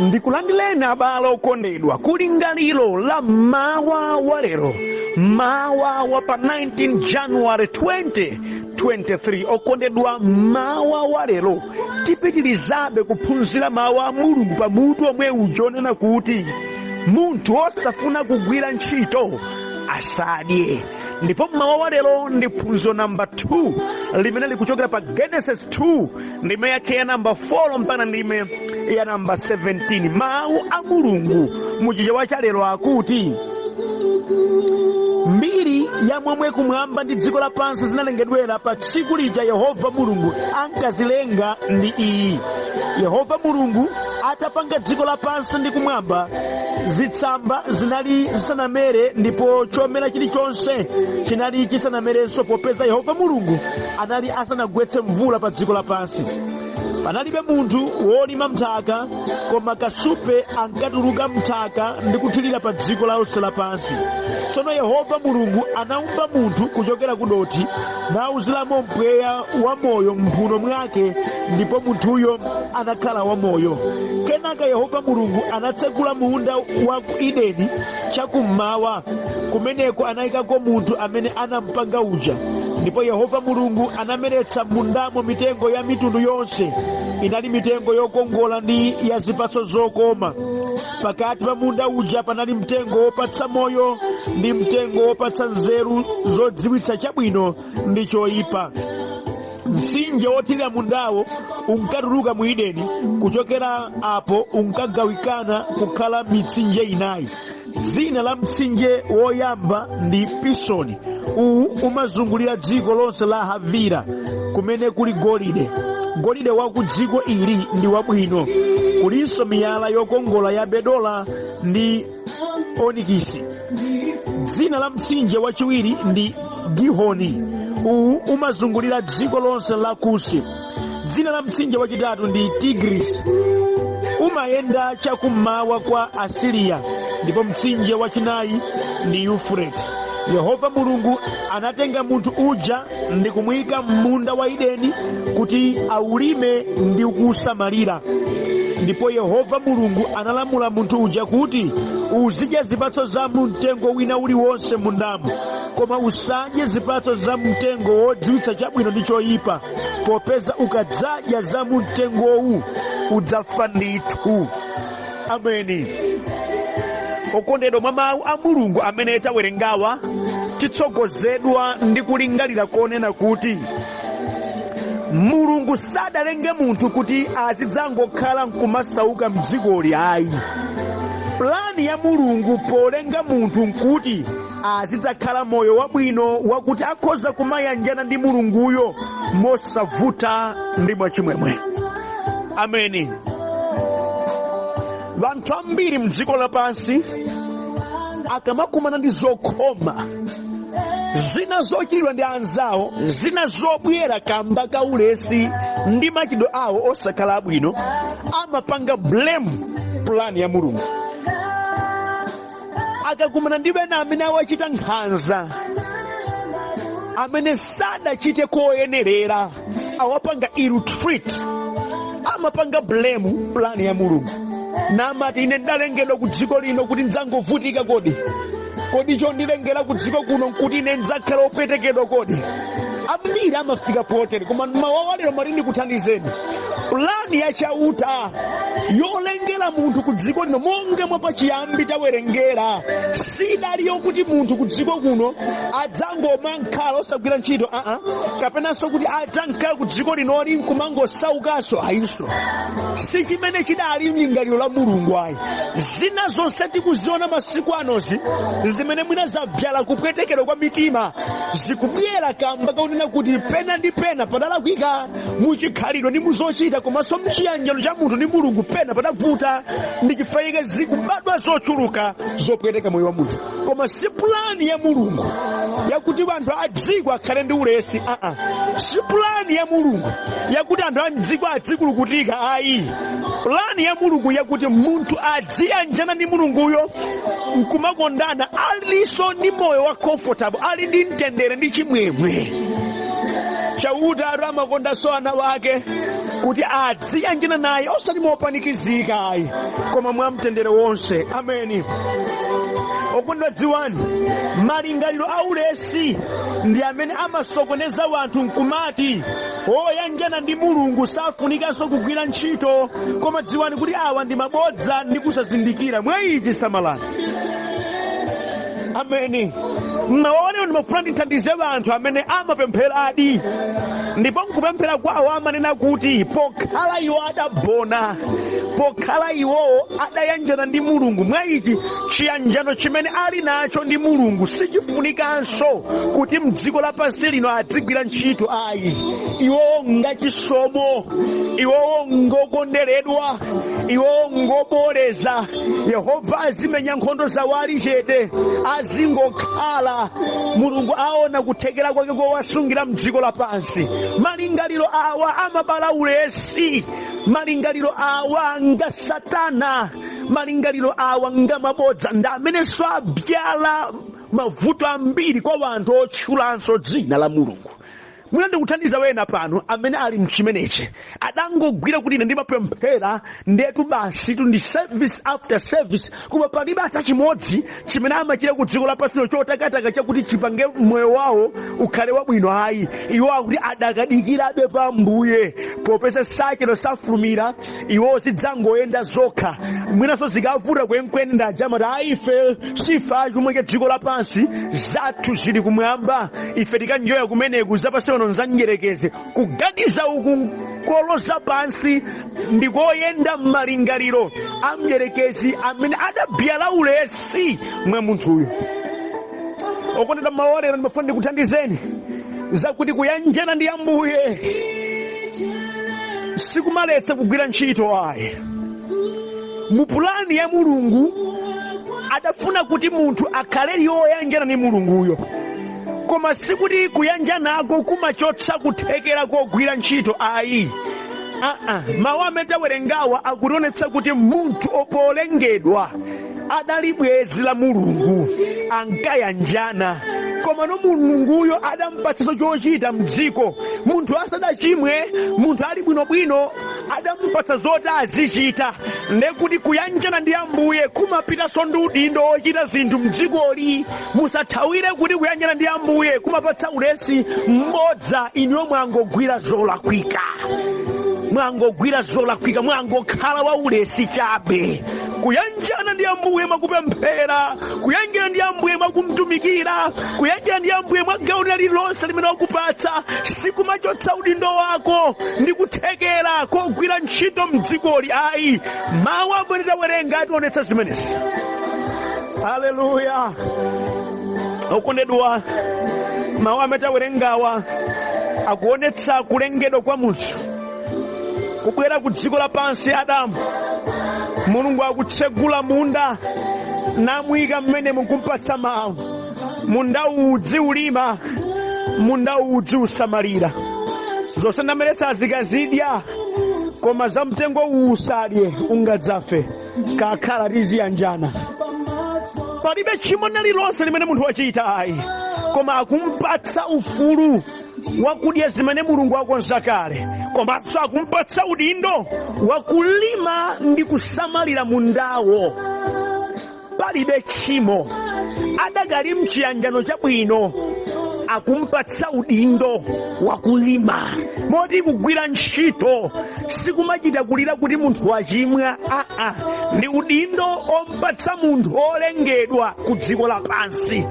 Ndikulandireni abale okondedwa kulingaliro la mawa wa lero, mawa wa pa 19 January 2023. Okondedwa, mawa wa lero tipitirizabe kuphunzira mawu a Mulungu pa mutu omwe uja onena kuti munthu osafuna kugwira ntchito asadye. Ndipo mmawa wa lero ndi phunziro namba 2 limene likuchokera pa Genesis 2 ndime yake ya namba 4 mpaka ndime ya namba 17. Mawu a Mulungu muchichewa cha lero akuti mbiri ya momwe kumwamba ndi dziko lapansi zinalengedwera pa tsiku lija Yehova Mulungu ankazilenga ndi iyi. Yehova Mulungu atapanga dziko lapansi ndi kumwamba, zitsamba zinali zisanamere ndipo chomera chilichonse chinali chisanamerenso, popeza Yehova Mulungu anali asanagwetse mvula pa dziko lapansi. Panalibe munthu wolima mnthaka, koma kasupe ankatuluka mnthaka ndi kuthirira pa dziko lonse lapansi. Tsono Yehova Mulungu anaumba munthu kuchokera ku dothi, nauziramo mpweya wa moyo m'mphuno mwake, ndipo munthuyo anakhala wamoyo. Kenaka Yehova Mulungu anatsegula munda wa ku Edeni chakummawa. Kumeneko anayikako munthu amene anampanga uja. Ndipo Yehova Mulungu anameretsa m'mundamo mitengo ya mitundu yonse. Inali mitengo yokongola ndi ya zipatso zokoma. Pakati pa munda uja panali mtengo wopatsa moyo ndi mtengo wopatsa nzeru zodziwitsa chabwino ndi choyipa. Mtsinje wothirira mundawo unkatuluka mu Edeni, kuchokera apo unkagawikana kukhala mitsinje inayi. Dzina la mtsinje woyamba ndi Pisoni. Uwu umazungulira dziko lonse la Havila, kumene kuli golide. Golide wa ku dziko ili ndi wabwino. Kulinso miyala yokongola ya bedola ndi onikisi. Dzina la mtsinje wachiwiri ndi Gihoni. Uwu umazungulira dziko lonse la Kusi. Dzina la mtsinje wachitatu ndi Tigris. Umayenda chakummawa kwa Asiriya. Ndipo mtsinje wachinayi ndi Yufureti. Yehova Mulungu anatenga munthu uja ndi kumuyika m'munda wa Edeni kuti aulime ndi kuusamalira. Ndipo Yehova Mulungu analamula munthu uja kuti, uzidya zipatso za mtengo wina uliwonse m'mundamu, koma usadye zipatso za mtengo wodziwitsa chabwino ndi choyipa, popeza ukadzadya za mtengowu udzafa ndithu. Ameni. Okondedwa, mwa mawu a Mulungu amene tawerengawa titsogozedwa ndi kulingalira konena kuti Mulungu sadalenge munthu kuti azidzangokhala nkumasauka mdzikoli ayi. Plani ya Mulungu polenga munthu nkuti azidzakhala moyo wabwino wakuti akhoza kumayanjana ndi Mulunguyo mosavuta ndi mwachimwemwe. Ameni. Anthu ambiri mdziko lapansi akamakumana ndi zokhoma zina zochitidwa ndi anzawo, zina zobwera kamba ka ulesi ndi machitidwe awo osakhala abwino, amapanga blame plan ya Mulungu. Akakumana ndi ena amene awachita nkhanza, amene sadachite koyenerera, awapanga ill treat, amapanga blame plan ya Mulungu namati, ine ndalengedwa ku dziko lino kuti ndzangovutika kodi? Kodi chondilengera ku dziko kuno nkuti ine ndzakhala opwetekedwa kodi? Ambiri amafika potere. Koma mawa wa lero mati ndikuthandizeni, plani ya Chauta yolengera munthu ku dziko lino monga mwa pachiyambi tawerengera sidali yokuti munthu ku dziko kuno adzangomakhala osagwira ntchito, aa, kapenanso kuti adzakhala ku dziko linoli nkumangosaukanso, ayinso. Si chimene chidali mlingaliro la Mulungu ayi. Zina zonse tikuziona masiku anozi zimene mwina zabyala kupwetekedwa kwa mitima zikubwera kamba kakunena kuti pena ndi pena padalakwika muchikhalidwe ndi muzochita komanso mchiyanjano cha munthu ndi Mulungu, pena padavuta, ndi chifukwa chake zikubadwa zochuluka zopweteka moyo wa munthu. Koma si pulani ya Mulungu yakuti anthu a dziko akhale ndi ulesi, aa. Si pulani ya Mulungu yakuti anthu a mdziko adzikulukutika, ayi. Pulani ya Mulungu yakuti munthu adziyanjana ndi Mulunguyo nkumakondana, alinso ndi moyo wa comfortable, ali ndi mtendere ndi chimwemwe. Chauta atu amakondanso ana wake kuti adziyanjana naye, osati mopanikizika ayi, koma mwamtendere wonse. Ameni. Okondedwa, dziwani, malingaliro aulesi ndi amene amasokoneza wanthu nkumati oyanjana ndi Mulungu safunikanso kugwira ntchito. Koma dziwani kuti awa ndi mabodza ndi kusazindikira. Mwa ichi samalani. Ameni. Mmawa lero ndimafuna ndithandize anthu amene amapempheradi, ndipo nkupemphera kwawo amanena kuti pokhala iwo adabona, pokhala iwowo adayanjana ndi Mulungu, mwa ichi chiyanjano chimene ali nacho ndi Mulungu sichifunikanso kuti mdziko lapansi lino adzigwira ntchito ayi. Iwowo ngachisomo, iwowo ngokonderedwa, iwowo ngoboleza. Yehova azimenya nkhondo zawo ali chete, azingokhala. Mulungu aona kuthekera kwake kowasungira mdziko lapansi. Malingaliro awa amabala ulesi, malingaliro awa nga Satana, malingaliro awa nga mabodza, ndi amenenso abyala mavuto ambiri kwa wanthu otchulanso dzina la Mulungu. Mwina ndikuthandiza wena pano amene ali mchimenechi, adangogwira kuti ine ndimapemphera ndetu basi tu ndi service after service, koma palibe ata chimodzi chimene amachita ku dziko lapansilo chotakataka chakuti chipange moyo wawo ukhale wabwino ayi. Iwo akuti adakadikirabe pa Ambuye, popeza sachedwa safulumira, iwo zidzangoyenda zokha. Mwinanso zikavuta kwenkweni ndajamati ayi, ife sife achuma cha dziko lapansi, zathu zili kumwamba, ife tikanjoya kumeneku, zapansi pano nzanjerekeze. Kuganiza uku koloza pansi ndikoyenda m'malingaliro a mdyerekezi amene adabyala ulesi mwa munthuyo. Okondedwa, mmawa lero ndimafuna ndikuthandizeni zakuti kuyanjana ndi Ambuye sikumaletsa kugwira ntchito ayi. Mu pulani ya Mulungu adafuna kuti munthu akhale yoyanjana ndi Mulunguyo, koma sikuti kuyanjanako kumachotsa kuthekera kogwira ntchito ayi. Aa, mawu amene tawerengawa akutionetsa kuti munthu opolengedwa adali bwenzi la Mulungu, ankayanjana, komano Mulunguyo adampatsanso chochita mdziko. Munthu asadachimwe, munthu ali bwinobwino, adampatsa zoti azichita. Ndekuti kuyanjana ndi Ambuye kumapitanso ndi udindo wochita zinthu mdzikoli. Musathawire kuti kuyanjana ndi Ambuye kumapatsa ulesi. Mbodza, inuyo mwangogwira zolakwika, mwangogwira zolakwika, mwangokhala wa ulesi chabe. Kuyanjana ndi Ambuye mwakupemphera, kuyanjana ndi Ambuye mwakumtumikira, kuyanjana ndi Ambuye mwa gawo lililonse limene wakupatsa, sikumachotsa udindo wako ndi kuthekera kogwira ntchito mdzikoli ayi. Mawu amene tawerenga ationetsa zimenezi. Haleluya. Okondedwa, mawu amene tawerengawa akuonetsa kulengedwa kwa munthu kubwera ku dziko lapansi. Adamu, Mulungu akutsegula munda namuyika mmene mukumpatsa mawu: munda udzi ulima, munda udzi usamalira, zonse ndameretsa azikazidya, koma za mtengo uwu usadye, ungadzafe. Kakhala tiziyanjana. Palibe tchimo lililonse limene munthu wachita ayi, koma akumpatsa ufulu wakudya zimene Mulungu akonza kale, komanso akumpatsa udindo wakulima ndi kusamalira mundawo. Palibe tchimo, adakali mchiyanjano chabwino, akumpatsa udindo wakulima. Moti kugwira ntchito sikumachita kulira kuti munthu wachimwa. Aa, ndi udindo ompatsa munthu olengedwa ku dziko lapansi.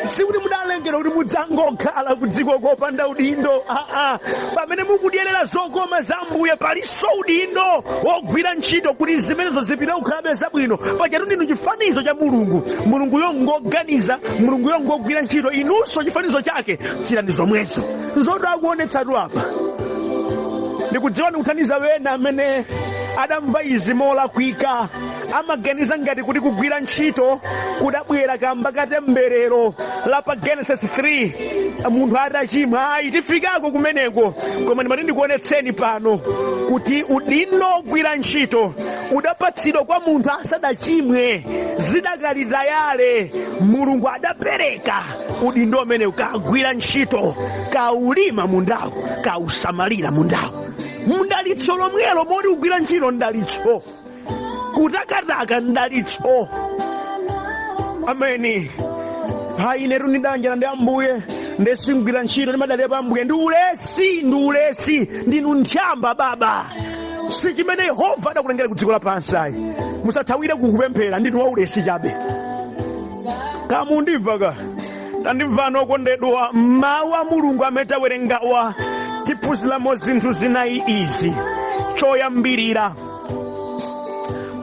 Sikuti mudalengedwa kuti mudzangokhala ku dziko kopanda udindo. Aa, pamene mukudyerera zokoma za Ambuye, palinso udindo wogwira ntchito kuti zimenezo zipite kukhalabe zabwino. Pajatu ndinu chifanizo cha Mulungu. Mulunguyo ngoganiza, Mulunguyo ngogwira ntchito, inunso chifanizo chake chitani zomwezo. Nzoti akuonetsatu apa. Ndikudziwa ndikuthandiza wena amene adamva izi molakwika. Amaganiza ngati kuti kugwira ntchito kudabwera kamba katemberero la pa Genesis 3 munthu atachimwa. Ayi, tifikako kumeneko, koma ndimati ndikuonetseni pano kuti udindo ogwira ntchito udapatsidwa kwa munthu asadachimwe, zidakali tayale. Mulungu adapereka udindo umene kagwira ntchito, kaulima mundawo, kausamalira mundawo. Mdalitso lomwelo moti kugwira ntchito mdalitso, kutakataka mdalitso. Ameni. Hayi, inetu ndidayanjana ndi Ambuye, ndesingwira ntchito, ndimadalira pa Ambuye. Ndi ulesi, ndi ulesi, ndinu nthamba baba. Si chimene Yehova adakulengera ku dziko lapansi ayi. Musathawire kukupemphera, ndinu waulesi chabe. Kamundimva ka? Tandimvani okondedwa, mawu a Mulungu amene tawerengawa tiphunziramo zinthu zinayi izi. Choyambirira,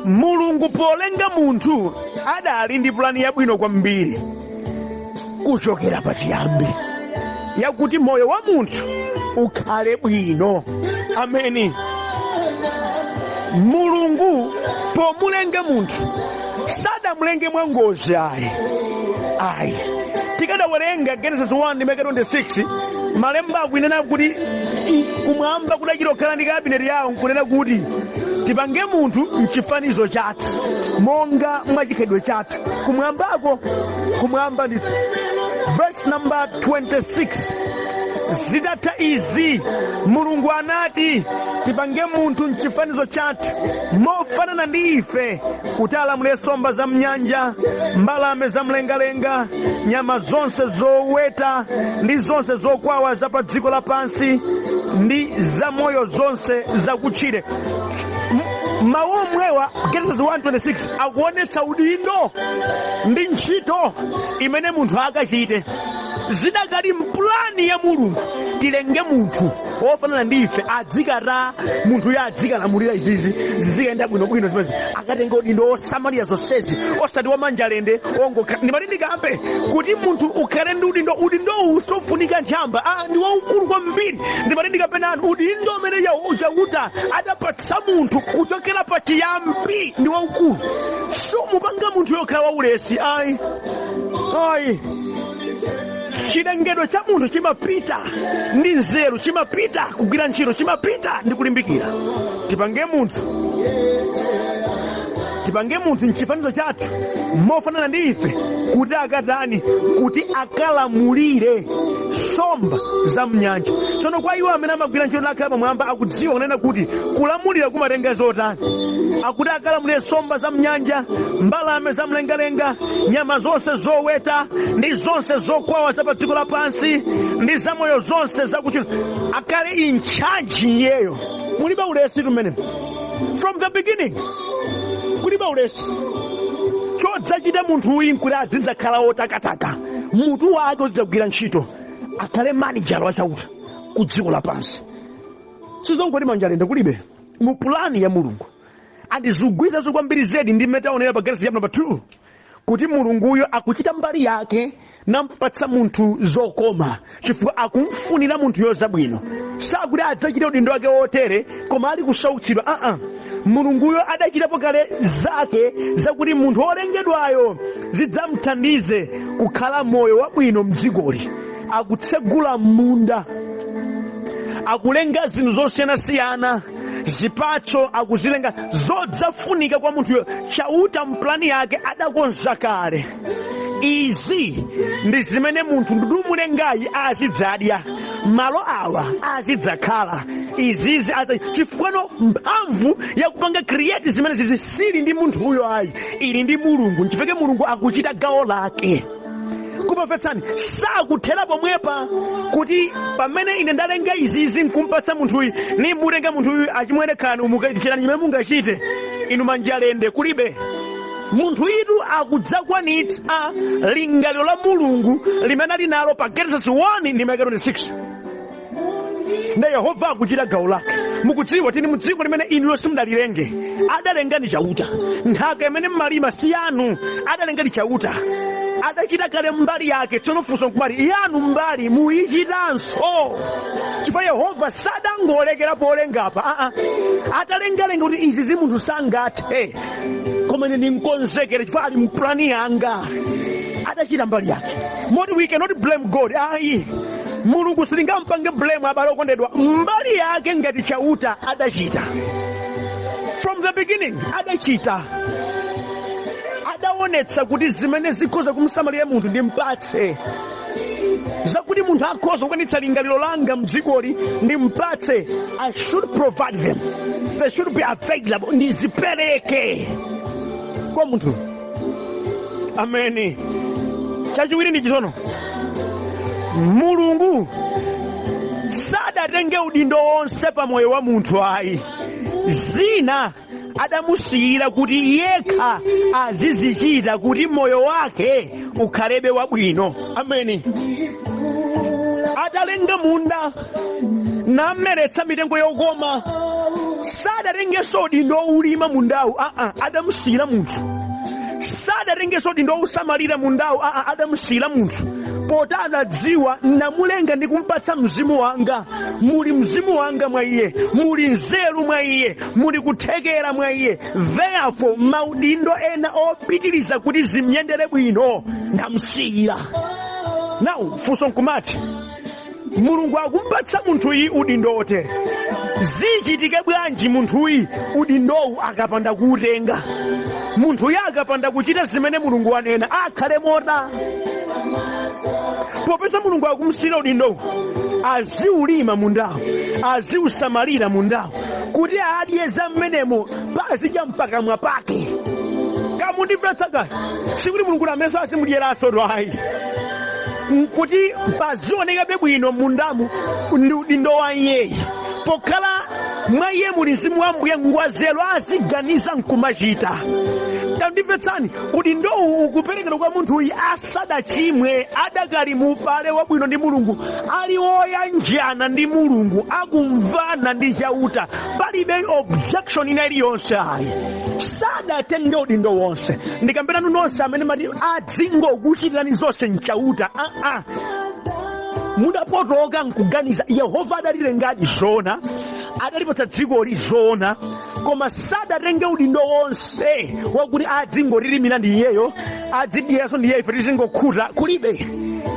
Mulungu polenga munthu adali ndi pulani yabwino kwambiri kuchokera pachiyambi yakuti moyo wa munthu ukhale bwino. Ameni. Mulungu pomulenga munthu sadamulenge mwa ngozi ayi, ayi. Tikadawerenga Genesis 1 ndime 26, malemba akunena kuti kumwamba kudachita kukhala ndi kabineti yawo nkunena kuti tipange munthu mchifanizo chathu monga mwachikhalidwe chathu. Kumwambako, kumwamba ndi verse number 26. Zitatha izi Mulungu anati, tipange munthu mchifanizo chathu mofanana ndi ife, kuti alamulire nsomba za mnyanja, mbalame za mlengalenga, nyama zonse zoweta ndi zonse zokwawa za pa dziko lapansi, ndi zamoyo zonse zakutchire. Mawu omwewa, Genesis 1:26, akuonetsa udindo ndi ntchito imene munthu akachite. Zidakali mpulani ya Mulungu, tilenge munthu wofanana ndi ife, adzikata munthuyo adzikalamulira izizi, zizikayenda bwinobwino zimezi, akatenga udindo wosamalira zonsezi, osati wamanjalende ongokhala. Ndimati ndikambe kuti munthu ukhale ndi udindo, udindo uwu sofunika nthamba, ndi waukulu kwambiri. Ndimati ndikambe nanu, udindo umene Chauta adapatsa munthu kuchokera pa chiyambi ndi waukulu. Sumupanga munthu yokhala waulesi ayi, ayi. Chilengedwe cha munthu chimapita ndi nzeru, chimapita kugwira ntchito, chimapita ndi kulimbikira. Tipange munthu, tipange munthu mchifanizo chathu mofanana ndi ife, kuti akatani? Kuti akalamulire nsomba za mnyanja. Tsono kwa iwo amene amagwira ntchito nakhala pamwamba akudziwa kunena kuti kulamulira kumatenga zotani. Akuti akalamulire nsomba za mnyanja, mbalame za mlengalenga, nyama zonse zoweta ndi zonse zokwawa za pa dziko lapansi, ndi zamoyo zonse zakutchire. Akhale in charge iyeyo. Mulibe ulesi tumene from the beginning, kulibe ulesi. Chodzachita munthu uyi nkuti azidzakhala otakataka, mutu wake uzidzagwira ntchito, akhale manijala wachauta ku dziko lapansi. Sizongoti manjalende, kulibe mu pulani ya Mulungu. Andizigwirizanso kwambiri zedi ndi mmene taonera pa Genesis chapter number 2 kuti Mulunguyo akuchita mbali yake nampatsa munthu zokoma chifukwa akumfunira munthuyo zabwino. Sakuti adzachita udindo wake wotere koma ali kusautsidwa, aa. Mulunguyo adachitapo kale zake zakuti munthu wolengedwayo zidzamthandize kukhala moyo wabwino mdzikoli. Akutsegula munda, akulenga zinthu zosiyanasiyana, zipatso akuzilenga zodzafunika kwa munthuyo. Chauta mplani yake adakonza kale, izi ndi zimene munthu ndikumulengayi azidzadya, malo awa azidzakhala, izizi chifukwa mphamvu yakupanga create zimene zizi sili ndi munthuyo ayi, ili ndi Mulungu. Nchifukwa Mulungu akuchita gawo lake. Kumamvetsani, sakuthera pomwepa kuti pamene ine ndalenga izizi nkumpatsa munthuyu, nimutenga munthuyu, achimwene khani umukachitani chimene mungachite inu manjalende, kulibe. Munthu itu akudzakwanitsa lingaliro la Mulungu limene ali nalo pa Genesis 1 ndi 26. Nde Yehova akuchita gawo lake. Mukudziwa tili mudziko limene inuyo simudalilenge, adalenga ndi Chauta. Nthaka imene mmalima si yanu, adalenga ndi Chauta, adachita kale mbali yake. Tsono funso nkumati, yanu mbali muyichitanso? Chifukwa Yehova sadangolekera polengapa, aa, atalengalenga kuti izi zi munthu sangathe, koma Koma ine ndinkonzekere chifukwa ali mplani yanga. Adachita mbali yake, moti we cannot blame God, ayi. Mulungu sitingampange blame, abale okondedwa. Mbali yake ngati Chauta adachita from the beginning, adachita, adaonetsa kuti zimene zikhoza kumsamalira munthu ndimpatse, zakuti munthu akhoza kukwanitsa lingaliro langa mdzikoli ndimpatse. I should provide them, they should be available, ndizipereke kwa munthu. Ameni. Chachiwiri ndi chisono. Mulungu sadatenge udindo wonse pa moyo wa munthu, ayi. Zina adamusiyira kuti yekha azizichita kuti moyo wake ukhalebe wabwino. Ameni. Atalenga munda nameretsa mitengo yokoma, sadatengenso udindo ulima mundawu, aa, adamusiyira munthu. Sadatengenso udindo usamalira mundawu, aa, adamusiyira munthu, poti adadziwa namulenga ndi kumpatsa mzimu wanga. Muli mzimu wanga mwa iye, muli nzeru mwa iye, muli kuthekera mwa iye. Therefore maudindo ena opitiriza kuti zimyendere bwino ndamsiyira. Now funso nkumati, Mulungu akumpatsa munthuyi udindo wotere, zichitike bwanji munthuyi udindowu akapanda kuutenga? Munthuyi akapanda kuchita zimene Mulungu wanena, akhale mota? Popeza Mulungu akumsiyira udindowu, aziulima mundawo, aziusamalira mundawo, kuti adye za mmenemo, pazidya mpakamwa pake. Kamundimvetsa kaya? Sikuti Mulungu nameso azimudyeraso, ayi. Nkuti pazionekabe bwino mundamu ndi udindo wa iyeyi. Pokhala mwa iye muli mzimu wa Mbuye, ngwazelo, aziganiza nkumachita. Tandimvetsani, udindowu ukuperekedwa kwa munthuyi asadachimwe, adakali mu ubale wabwino ndi Mulungu, ali woyanjana ndi Mulungu, akumvana ndi Chauta, palibe objection ina iliyonse, ayi. Sadatenge udindo wonse. Ndikamberanu nonse amene mati adzingokuchitirani zonse mchauta, aa, mudapotoka nkuganiza. Yehova adalilengadi zona, adalipatsa dzikoli zona, koma sadatenge udindo wonse wakuti adzingotilimira ndi iyeyo, adzidyeranso ndi iyeyo, ife tizingokhuta. Kulibe.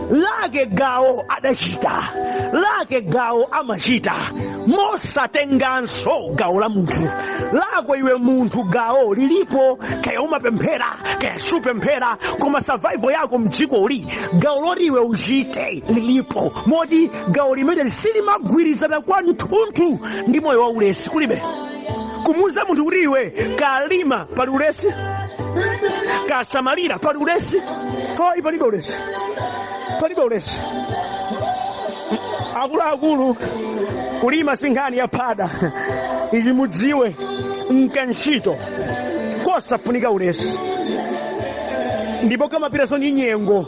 Lake gawo adachita, lake gawo amachita, mosatenganso gawo la munthu. Lako iwe munthu gawo lilipo, kaya umapemphera kaya supemphera, koma survival yako mdzikoli, gawo loti iwe uchite lilipo, moti gawo limene silimagwirizana kwathunthu ndi moyo wa ulesi. Kulibe. Kumuuza munthu kuti iwe kalima, pali ulesi? Kasamalira, pali ulesi? Ayi, palibe ulesi, palibe ulesi. Akuluakulu, kulima si nkhani ya phada. Ichi mudziwe, nkantchito kosafunika ulesi, ndipo kamapitanso ndi nyengo.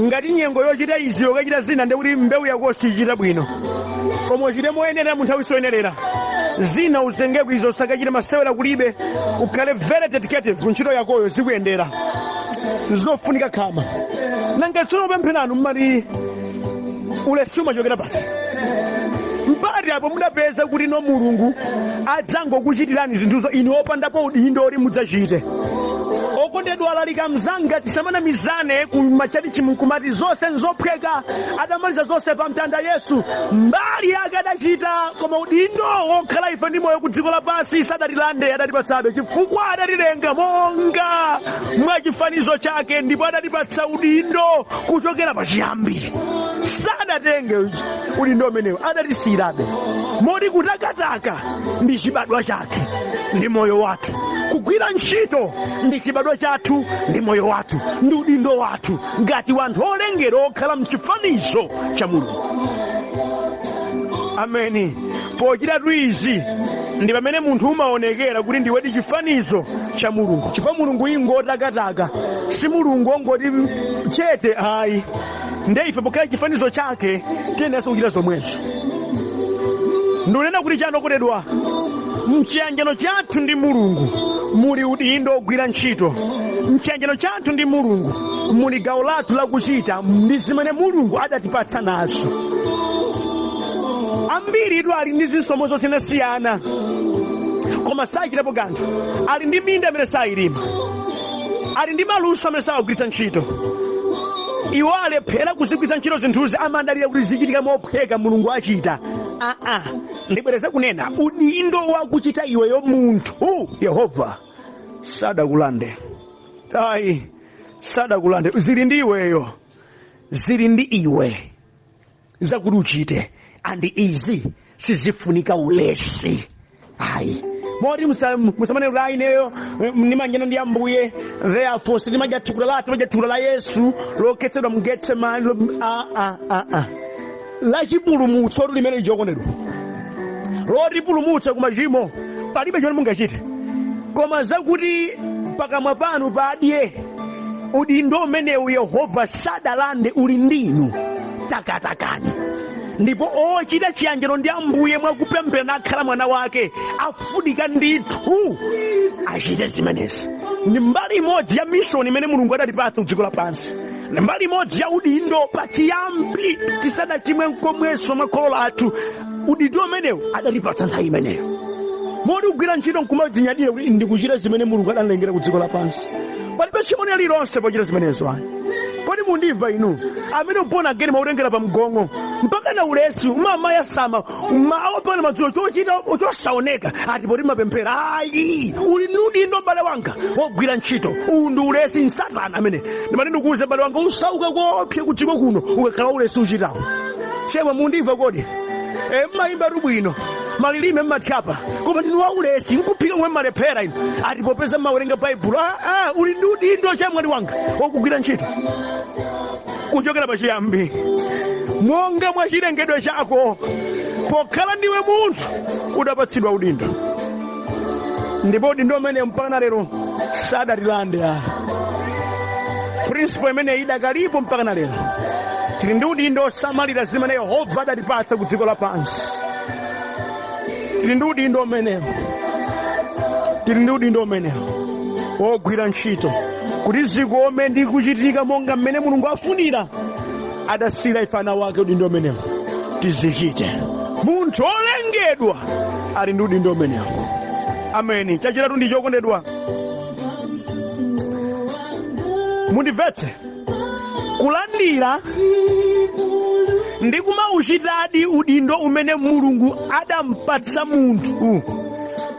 Ngati nyengo yochita izi ukachita zina, ndikuti mbewu yako sichita bwino. Koma uchite moyenerera mu nthawi soyenerera, zina uzengeko, izo usakachite masewera, kulibe. Ukhale very dedicated ku ntchito yakoyo, zikuyendera. Zofunika khama. Nanga tsono upempheranu mmati ulesi umachokera pati? Mpati apo mudapeza kuti no, Mulungu adzangokuchitirani zinthuzo inu opandapo udindo oti mudzachite? Okondedwa alalika mzanga, tisamanamizane ku machalichi kumati zonse nzophweka, adamaliza zonse pa mtanda Yesu. Mbali yake adachita, koma udindo wokhala ife ndi moyo ku dziko lapansi sadatilande, adatipatsabe, chifukwa adatilenga monga mwa chifanizo chake, ndipo adatipatsa udindo kuchokera pachiyambi. Sadatenge udindo umenewo, adatisiyirabe, moti kutakataka ndi chibadwa chathu, ndi moyo wathu. Kugwira ntchito ndi chibadwa chathu, ndi moyo wathu, ndi udindo wathu ngati wanthu olengedwa okhala mchifanizo cha Mulungu. Ameni. Pochitatu izi ndi pamene munthu umaonekera kuti ndiwedi chifanizo cha Mulungu, chifukwa Mulungu ingotakataka, si Mulungu ongoti chete, ayi. Nde ife pokhala chifanizo chake tiyeneranso kuchita zomwezo. Ndikunena kuti chani, okondedwa? Mchiyanjano chathu ndi Mulungu muli udindo ogwira ntchito. Mchiyanjano chathu ndi Mulungu muli gawo lathu lakuchita ndi zimene Mulungu adatipatsa nazo. Ambiri itu ali ndi zisomo zosiyanasiyana, Koma sachitapo kanthu. Ali ndi minda imene sayilima, ali ndi maluso amene sawagwiritsa ntchito. Iwo alephera kuzigwiritsa ntchito zinthuzi, amadalira kuti zichitika mophweka, Mulungu achita. Aa, ndibwereze kunena, udindo wakuchita iweyo munthu Yehova sadakulande ayi, sadakulande. Zili ndi iweyo, zili ndi iwe zakuti uchite. And izi sizifunika ulesi ayi, moti musamane kuti ayi, ineyo ndimanjana ndi Ambuye, therefore sindimadya thukuta lathu, timadya thukuta la Yesu lokhetsedwa mu Getsemani. A a a a lachipulumutso limene lichokondedwa lotipulumutsa ku machimo, palibe chimene mungachite koma zakuti pakamwa panu padye. Udindo umenewu Yehova sadalande, uli ndinu. Takatakani. Ndipo ochita chiyanjano ndi Ambuye mwakupemphera nakhala mwana wake afunika ndithu achite zimenezi. Ndi mbali imodzi ya mission imene Mulungu adatipatsa ku dziko lapansi, ndi mbali imodzi ya udindo. Pachiyambi, tisadachimwe nkomwenso mwa kholo lathu, udindo umenewu adatipatsa nthawi imeneyo, moti kugwira ntchito nkumadzinyadira kuti ndikuchita zimene Mulungu adalengera ku dziko lapansi. Palibe tchimo lililonse pochita zimenezo ayi. Kodi mundimva inu amene born again mautengera pa mgongo mpaka na ulesi, umamayasama mawa pana madzulo, chochita chosaoneka, ati poti mapemphera? Ayi, uli ndi udindo, m'bale wanga, wogwira ntchito. Uwu ndi ulesi, nsatana amene ndimati ndikuuze, m'bale wanga, usauka koopsa ku dziko kuno ukakhala ulesi uchitawo. Chemwa, mundimva kodi? E, mmayimba bwino, malilime mmathyapa, koma ndinu waulesi, nkuphika kumwe mmalephera inu, ati popeza mmawerenga Baibulo. Ah, ah, uli ndi udindo, chemwali wanga, wokugwira ntchito kuchokera pachiyambi monga mwa chilengedwe chako. Pokhala ndiwe munthu udapatsidwa udindo, ndipo udindo umene mpaka lero sadatilande ayi. Principle imene idakalipo mpaka na lero, tili ndi udindo osamalira zimene Yehova adatipatsa ku dziko lapansi. Tili ndi udindo umenewo, tili ndi udindo umenewo wogwira ntchito kuti zikome ndi kuchitika monga mmene Mulungu afunira. Adasiyira ife ana wake udindo umenewo tizichite. Munthu olengedwa ali ndi udindo umenewo. Ameni. Chachitatu ndi chokondedwa, mundimvetse, kulandira ndi kumauchitadi udindo umene Mulungu adampatsa munthu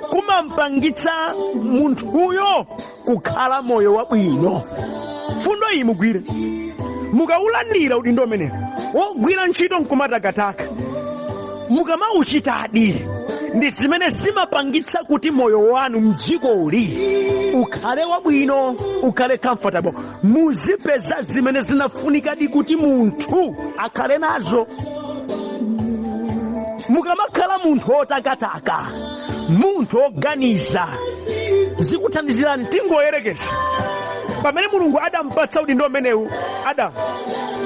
kumampangitsa munthuyo kukhala moyo wabwino. Fundo iyi mugwire. Mukaulandira udindo umenewo wogwira ntchito nkumatakataka, mukamauchitadi, ndi zimene zimapangitsa kuti moyo wanu mdzikoli ukhale wabwino, ukhale comfortable, muzipeza zimene zinafunikadi kuti munthu akhale nazo. Mukamakhala munthu otakataka, munthu oganiza, zikuthandizirani. Tingoyerekeza, pamene Mulungu adampatsa udindo umenewu Adamu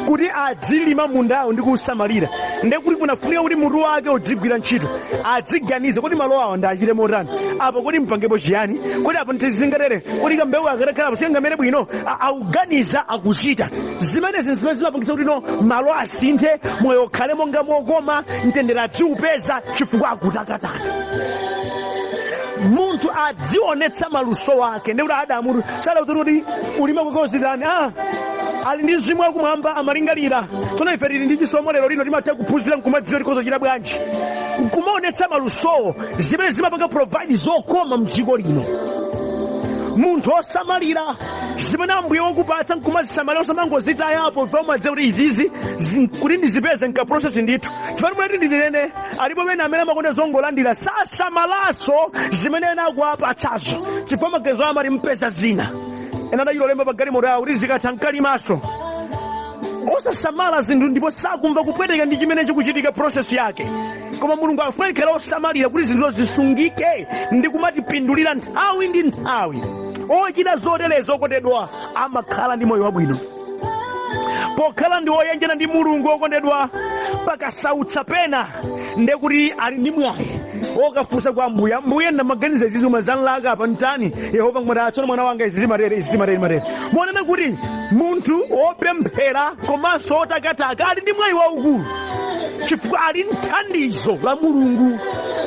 kuti adzilima mundawo ndi kuusamalira, ndiye kuti kunafunika kuti mutu wake udzigwira ntchito, adziganiza kuti malo awa ndachite motani apo, kodi mpangepo chiyani, kodi apo ndizingatere, kodi kambewu akatakhala apo sikangamere bwino. Akuganiza, akuchita zimenezi, zimene zimapangitsa kuti no malo asinthe, moyo ukhale monga mokoma, mtendere adziupeza chifukwa akutakataka. Munthu adzionetsa maluso ake. Ndikuti Adamu sadauza kuti ulime kukozitani. Ah, ali ndi mzimu wakumwamba, amalingalira. Tsono ife tili ndi chisomo lero lino, timatha kuphunzira nkumadziwa tikozochita bwanji, nkumaonetsa malusowo, zimene zimapanga provide zokoma mdziko lino. Munthu osamalira zimene Ambuye wakupatsa nkumazisamalira, osamangozitayapo. Ife umadziwa kuti izizi kuti ndizipeze nka process ndithu. Chifukwa mwati ndinene, alipo pena amene amakonda zongolandira, sasamalaso zimene ena akuwapatsazo, chifukwa maganizo amati mpeza zina. Ena adachita pa galimoto yawo kuti zikatha nkalimaso, osasamala zinthu, ndipo sakumva kupweteka ndi chimene chikuchitika, process yake. Koma Mulungu afuna tikhale osamalira kuti zinthuzo zisungike ndi kumatipindulira nthawi ndi nthawi. Ochita zoterezi, okondedwa, amakhala ndi moyo wabwino pokhala ndi oyanjana ndi Mulungu. Okondedwa, pakasautsa pena, ndekuti ali ndi mwayi okafunsa kwa Ambuye: "Ambuye, ndamaganiza izi zomwe zanlaka apa, ntani?" Yehova nkumati, "Atsono mwana wanga, izi zimatere, izi zimatere, matere." Monena kuti munthu wopemphera komanso otakataka ali ndi mwayi waukulu chifukwa ali mthandizo la Mulungu.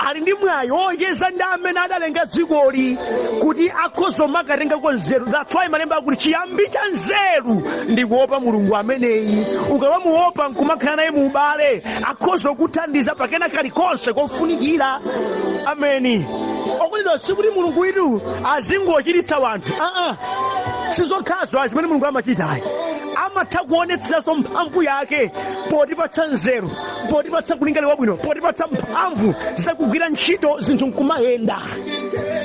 Ali ndi mwayi wocheza ndi amene adalenga dzikoli kuti akhoza kumakatengako nzeru. That's why Malemba akuti chiyambi cha nzeru ndi kuopa Mulungu. Ameneyi ukamamuopa nkumakhala naye mu ubale, akhoza kuthandiza pakena kalikonse kofunikira. Ameni. Okondedwa, sikuti Mulungu itu azingochiritsa wanthu, aa, sizokhazo zimene Mulungu amachita ayi. Amatha kuonetseranso mphamvu yake potipatsa nzeru, potipatsa kulingalira kwabwino, potipatsa mphamvu zakugwira ntchito, zinthu nkumayenda.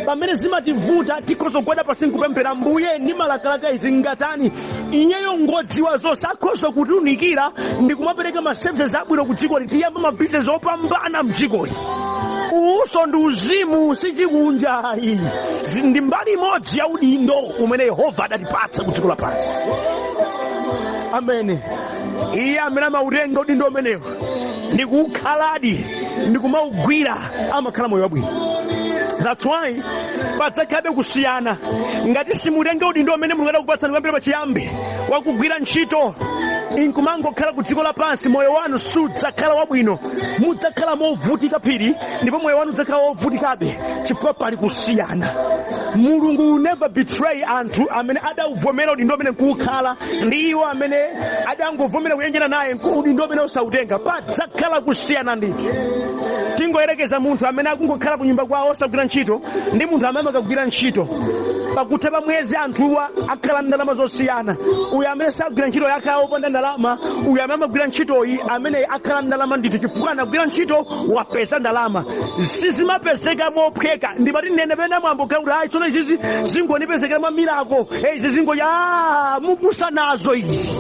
Pamene zimativuta, tikhoza kugwada pasi nkupemphera, "Mbuye, ndimalakalaka izi, ngatani?" Iyeyo ngodziwa zonse, akhoza kutiunikira ndi kumapereka ma services abwino ku dzikoli, tiyamba mabizinesi opambana mdzikoli. Uwuso ndi uzimu, sichikunjayi. Ndi mbali imodzi ya udindo umene Yehova adatipatsa ku dziko lapansi. Amene iye amene amautenga udindo umenewo ndi kuukhaladi ndi kumaugwira amakhala moyo wabwino. That's why padzakhabe kusiyana ngati simutenga udindo umene Mulungu adakupatsani kuyambira pachiyambi wakugwira ntchito, inkumangokhala ku dziko lapansi. Moyo wanu sudzakhala wabwino, mudzakhala movutika phiri, ndipo moyo wanu udzakhala wovutikabe chifukwa pali kusiyana. Mulungu will never betray anthu amene adauvomera udindo umene nkuukhala ndi iwo amene adangovomera kuyenjera naye udindo umene osautenga. Padzakhala kusiyana ndithu. Tingoyerekeza munthu amene akungokhala ku nyumba kwawo osagwira ntchito ndi munthu amene amakagwira ntchito. Pakutha pa mwezi anthuwa akhala ndalama zosiyana. Uyu amene sagwira ntchito yakhala wopanda ndalama, uyu amene amagwira ntchitoyi amene akhala ndalama ndithu chifukwa anagwira ntchito, wapeza ndalama. Sizimapezeka mophweka. Ndimati nene pena mwambo kuti ayi, tsono izizi zingonipezekera mwa miracle, izi zingo ya mupusa nazo izi.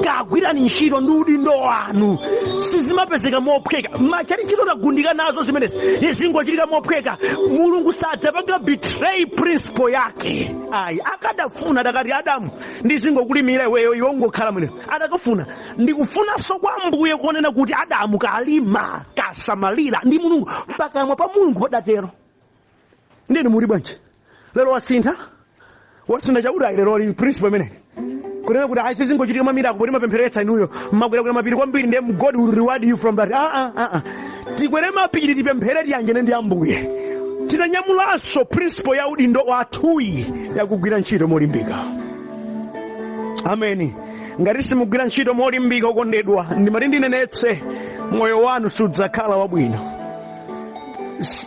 Kagwirani ntchito, ndi udindo wanu. Sizimapezeka mophweka. Machali ntchito tagundika nazo zimenezi, izingochitika mophweka. Mulungu sadzapanga betray principle yake ayi. Akadafuna adakati, "Adamu, ndizingokulimira iweyo, iwe ungokhala mwene." Adakafuna. Ndikufunanso kwa Ambuye kuonena kuti Adamu kalima, kasamalira. Ndi Mulungu, pakamwa pa Mulungu padatero. Ndinu muli bwanji lero? Wasintha, wasintha chakuti ayi, lero li principle imene kunena kuti ayi, sizingochitika mwa miracle poti mapempheretsa inuyo, mmakwerakwera mapiri kwambiri, ndiye God will reward you from that. Ah, ah, ah, ah. Tikwere mapiri, tipemphere, tiyanjene ndi Ambuye. Tinanyamulanso principle ya udindo wathuyi yakugwira ntchito molimbika. Ameni. Ngati simugwira ntchito molimbika, okondedwa, ndimati ndinenetse, moyo wanu sudzakhala wabwino.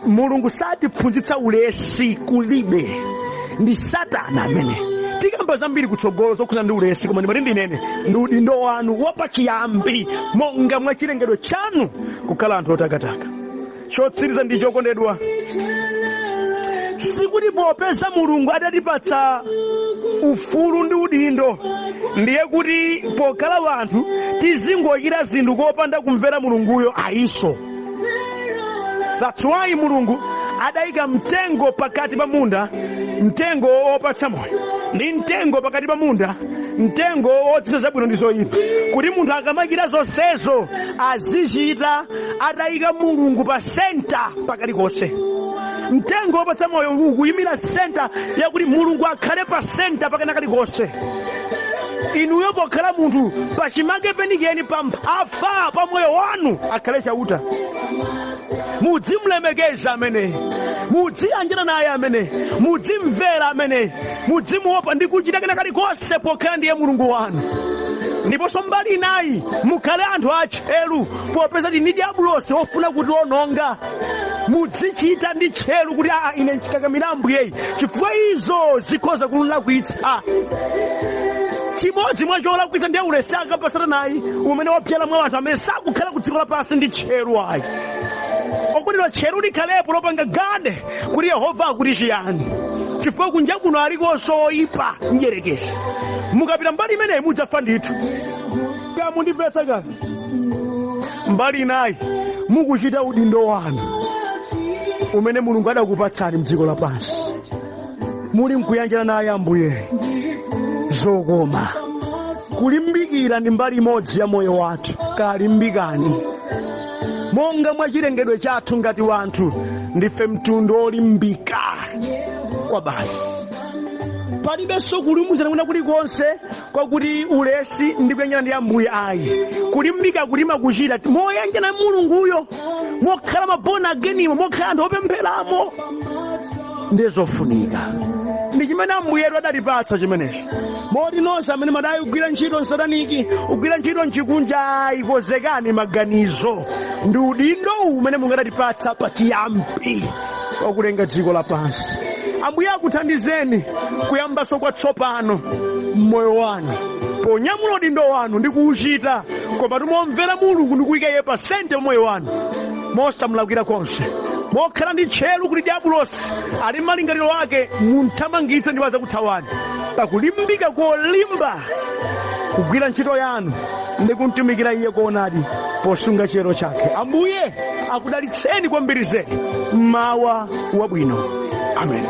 Mulungu satiphunzitsa ulesi, kulibe, ndi Satana amene. Tikamba zambiri kutsogolo zokhuza ndi ulesi, koma ndimati ndinene, ndi udindo wanu wapachiyambi monga mwa chilengedwe chanu kukhala anthu otakataka. Chotsiriza ndi chokondedwa, sikuti popeza Mulungu adatipatsa ufulu ndi udindo ndiye kuti pokhala wanthu tizingochita zinthu kopanda kumvera Mulunguyo ayiso. That's why Mulungu adayika mtengo pakati pa munda, mtengo wopatsa moyo, ndi mtengo pakati pa munda, mtengo wodziwa zabwino ndi zoyipa, kuti munthu akamachita zonsezo azichita atayika Mulungu pa center pakati konse. Mtengo wopatsa moyo ukuyimira center yakuti Mulungu akhale pa center pakena kalikonse. Inuyo pokhala munthu, pachimake penikeni, pa mphafa pa moyo wanu akhale Chauta. Mudzimlemekeza amene, mudziyanjana naye amene, mudzimvera amene, mudzimuopa ndi kuchita kena kalikonse pokhala ndiye Mulungu wanu. Ndiponso mbali inayi, mukhale anthu atcheru popeza tili ndi diabulosi wofuna kutiononga. Mudzichita ndi tcheru kuti aa, ine nchikakamira Ambuyeyi, chifukwa izo zikhoza kulakwitsa. Chimodzi mwa cholakwitsa ndiye ulesi akapa Satanayi umene wapyala mwa anthu amene sakukhala ku dziko lapansi ndi tcheru ayi. Okondedwa, tcheru likhalepo lopanga guard kuti Yehova akuti chiyani, chifukwa kunja kuno alikonso oyipa, mdyerekezi. Mukapita mbali imeneyi mudzafa ndithu. Kamundimvetsa kani? Mbali inayi, mukuchita udindo wanu umene Mulungu adakupatsani mdziko lapansi, muli mkuyanjana naye Ambuye zokoma. Kulimbikira ndi mbali imodzi ya moyo wathu. Kalimbikani monga mwa chilengedwe chathu ngati wanthu, ndife mtundu olimbika kwa basi. Palibenso kulumuzana kwina kulikonse kwakuti ulesi ndi kuyanjana ndi Ambuye ayi. Kulimbika kulima kuchita moyanjana Mulunguyo, mokhala ma born againimo, mokhala anthu opempheramo, ndiye zofunika. Ndi chimene Ambuyetu adatipatsa chimenecho. Moti nonse amene madayi kugwira ntchito msataniki, kugwira ntchito mchikunja, ayi, konzekani maganizo. Ndi udindo uwu umene Mulungu adatipatsa pachiyambi wakulenga dziko lapansi. Ambuye akuthandizeni kuyambanso kwatsopano mmoyo wanu ponyamula udindo wanu ndi kuwuchita, komatu momvera Mulungu ndi kuyika Iye pa center pa moyo wanu, mosamulakwira konse, mokhala ndi tcheru kuti diabulosi ali malingaliro ake munthamangitse ndipo adzakuthawani, pakulimbika kolimba kugwira ntchito yanu ndi kumtumikira Iye koonadi posunga chiyero chake. Ambuye akudalitseni kwambiri zedi. Mmawa wabwino. Amen.